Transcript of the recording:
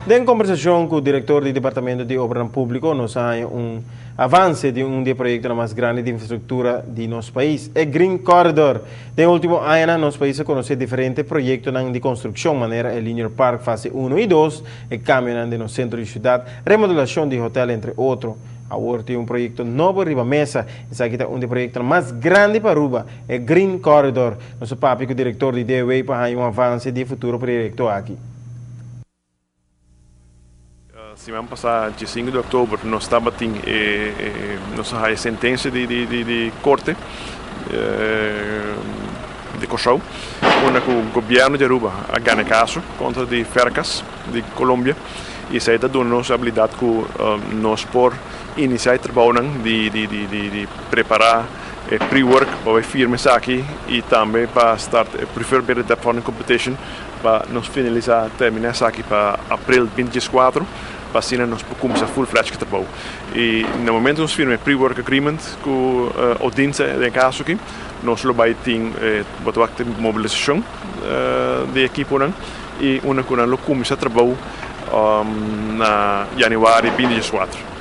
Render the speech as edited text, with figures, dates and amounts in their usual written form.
Den kombersashon ku direktor di Departamento di Obranan Públiko, nos a haña un avanse di un di e proyektonan mas grandi di infrastruktura di nos pais, e Green Corridor. Den último añanan nos pais a konosé diferente proyektonan di konstrukshon, manera e Linear Park fase 1 i 2, e kambionan den nos sentro di siudat, remodelashon di hotel, entre otro. Awor tin un proyekto nobo riba mesa. Esaki ta un di e proyektonan mas grandi pa Aruba, e Green Corridor. Nos a papia ku direktor di DOW pa haña un avanse di e futuro proyekto aki. Siman pasá, 5 di òktober, nos tabatin e nos a haya sentensia di korte di Kòrsou, unda ku gobièrnu di Aruba a gana e kaso kontra di Fercas di Colombia, i esei ta duna nos e abilidat ku nos por inisiá e trabounan di prepará e pre-work pa bai firma esaki i tambe pa start e preferred bidder debt funding competition pa nos finalisá terminá esaki pa april 2014, pa asina nos por kuminsá full fledged ku trabou. I na momento nos firma e pre-work agreement ku Odinsa den e kaso aki, nos lo bai tin bo ta wak tin mobilisashon di ekiponan i unda ku nan lo kuminsá trabou na yanüari 2014.